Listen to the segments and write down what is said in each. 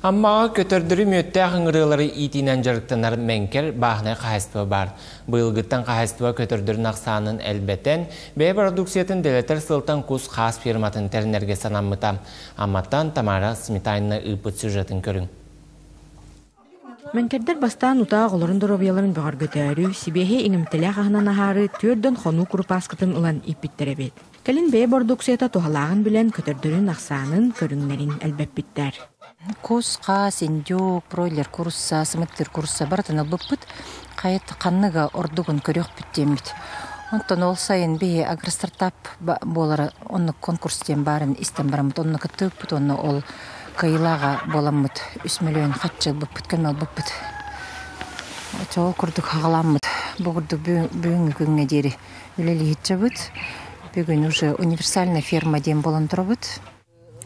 Аммаҕа көтөрдөрү мүөттээх ыҥырыалары иитиинэн дьарыктанар Мэҥкэр бааһынай хаһаайыстыба баар. Быйылгыттан хаһаайыстыба көтөрдөрүн ахсаанын элбэтэн, бэйэ бородууксуйатын дэлэтэр сылтан кус-хаас ферматын тэринэргэ санаммыта. Амматтан Тамара Сметанина ыыппыт сюжетын көрүҥ. Мэҥкэрдэр бастаан утаа оҕолорун доруобуйаларын бөҕөргөтөөрү, сибиэһэй иҥэмтэлээх аһынан аһаары түөрдэн хонуу курупааскытын ылан ииппиттэр эбит. Кэлин бэйэ бородууксуйата туһалааҕын билэн, көтөрдөрүн ахсаанын, көрүҥнэрин элбэппиттэр. Кус, хаас, индюк, бройлер курусса, сымыттыыр курусса барытын ылбыппыт. Хайат ханныга ордугун көрүөхпүт диэммит. Онтон ол сайын биһи агростартап буолара оннук конкурс диэн баарын истэн бараммыт онно кыттыбыппыт уонна ол кыайыылааҕа буоламмыт үс миллион хаччы ылбыппыт, көмө ылбыппыт. Ол курдук хаҕаламмыт. Бу курдук бүгүҥҥү күҥҥэ диэри үлэлиһиччэбит. Бүгүн уже универсальная ферма диэн буолан турабыт.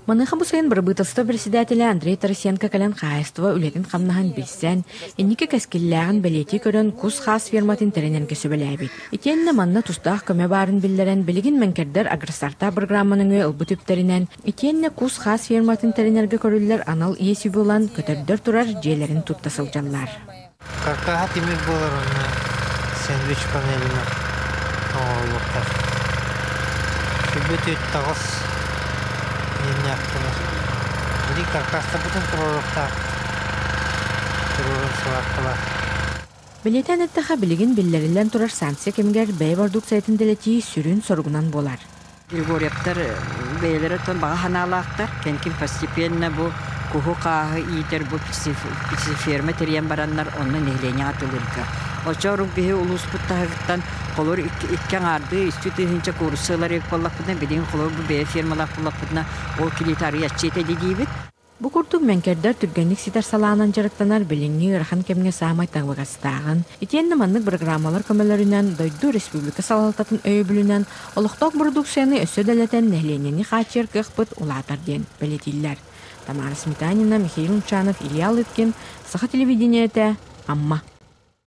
Маныаха бу сайын бырабыыталыстыба председателэ Андрей Тарасенко кэлэн хаһаайыстыба үлэтин-хамнаһын билсэн, инники кэскиллээҕин бэлиэтии көрөн кус-хаас ферматын тэринэргэ сүбэлээбит. Итиэннэ манна тустаах көмө баарын биллэрэн, билигин Мэҥкэрдэр Агростартап программа нөҥүө ылбыт үптэринэн, итиэннэ кус-хаас ферматын тэринэргэ көрүллэр анал иэс үбү ылан, көтөрдөр турар дьиэлэрин тутта сылдьаллар. Каркаһа тимир буолар уонна сэндвич панелынан оҥоһуллуохтаах. Сүбэ таҕыс иэннээхтэнэр. Билигин каркастарбытын туруоруохтаах. Туруоран сыбааркалаах. Бэлиэтээн эттэххэ, билигин биллэриллэн турар санкция кэмигэр бэйэ бородууксуйатын дэлэтии сүрүн соругунан буолар. Григорьевтар бэйэлэрэ оттон баҕа санаалаахтар. Кэнкин постепенно бу куһу-хааһы иитэр бу птицеферма тэрийэн бараннар онно нэһилиэнньэҕэ атыылыырга. Оччо биһи улууспут таһыгыттан холор икки аҥаардыы үстүү тыһыынча куурусса ылар эбит буоллахпытына, билигин холор бу бэйэ фермалаах буоллахпытына, ол килиитэ арыйаччы этэ диибит. Бу курдук мэҥкэрдэр түргэнник ситэр салаанан дьарыктанар билиҥҥи ыарахан кэмҥэ саамай табыгастааҕын, итиэннэ маннык бырагыраамалар көмөлөрүнэн дойду, республика салалтатын өйөбүлүнэн олохтоох бородууксуйаны өссө дэлэтэн нэһилиэнньэни хааччыйар кыахпыт улаатар диэн бэлиэтииллэр. Тамара Сметанина, Михаил Мчанов, Илья Лыткин, Саха телевидениетэ, Амма.